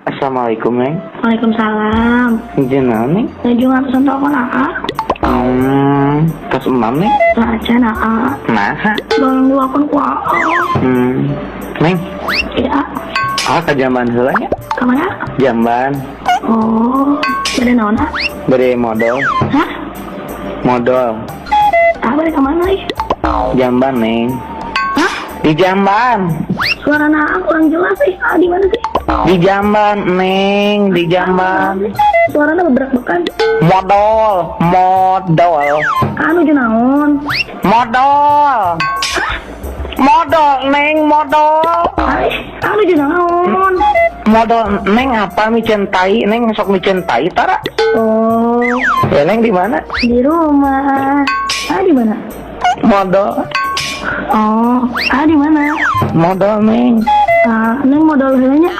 Assalamualaikum, Neng. Waalaikumsalam. Jenal, Neng. Nuju ngatusan telepon, Aa. Tos emam, Neng. Acan, Aa. Nah. Tolong diwakon ku Aa. Neng. Iya. Ah, ke jamban heula nya. Ke mana? Jamban. Oh, bade naon, Aa? Bade modol. Hah? Modol. Ah, bade ke mana ih? Jamban, Neng. Hah? Di jamban. Suara Aa kurang jelas ih. Ah, di mana sih? Di jamban, Neng, di jamban. Suaranya beberak-bekan. Modol, modol. Ah, nuju naon? Modol. Modol, Neng, modol. Ah, ih, ah, nuju naon? Modol, Neng, apa miceun tai, Neng, sok miceun tai tara? Oh, Ya, Neng di mana? Di rumah. Ah, di mana? Modol. Oh, ah, di mana? Modol, Neng. Ah, Neng modol heula nya.